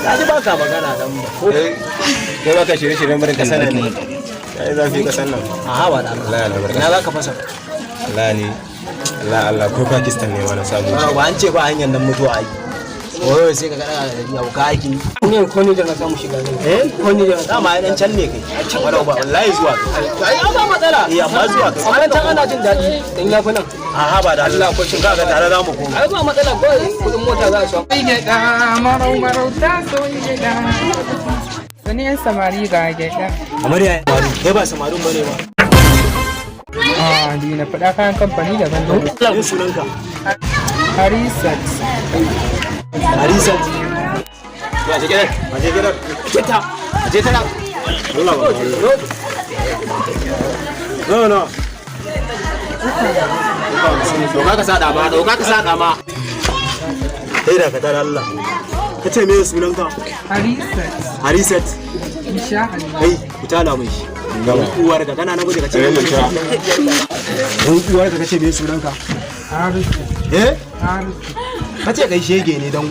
Kaji ba ka magana dan ba ko? Kai ba ka shirye-shiryen barin kasan nan ne? Ai zafi kasan nan. A haba da Allah. Allah ya albarka. Ina za ka fasa? Allah ne. Allah Allah, ko Pakistan ne wani samu. Ba an ce ba hanyar nan mutuwa ai. Wai sai ka ga daga abu ka aiki. Ne ko ni da na samu shiga zan. Eh? Ko ni da na Dama ai dan can ne kai. Wala ba wallahi zuwa kai. Ai ba matsala. Eh, amma zuwa kai. Amma can ana jin daɗi dan ya fi nan. A haba da Allah, ko shin kaga tare za mu koma. Ai ba matsala, ko kudin mota za a sha. Gyaɗa marau marau ta soyi gyaɗa. Wani 'yan samari ga gyaɗa. Kamar yaya? Kai ba samarin bane ba. Ah, na faɗa kayan kamfani daban daban. Me sunanka? Harisat. Harisat. Ya je gidan. Je gidan. Jeta. Je tana. Allah ba. No no. Dauka ka sada ma, dauka ka sada ma. Kai da ka tara Allah. Ka ce me sunanka? Harisat. Harisat. Insha Allah. Kai, ku tala mai shi. Gama. Uwar ka kana namiji ka ce Eh, me mun sha. Dan uwar ka kace me sunanka? Harisat. Eh? Harisat. Ka ce kai shege ne dan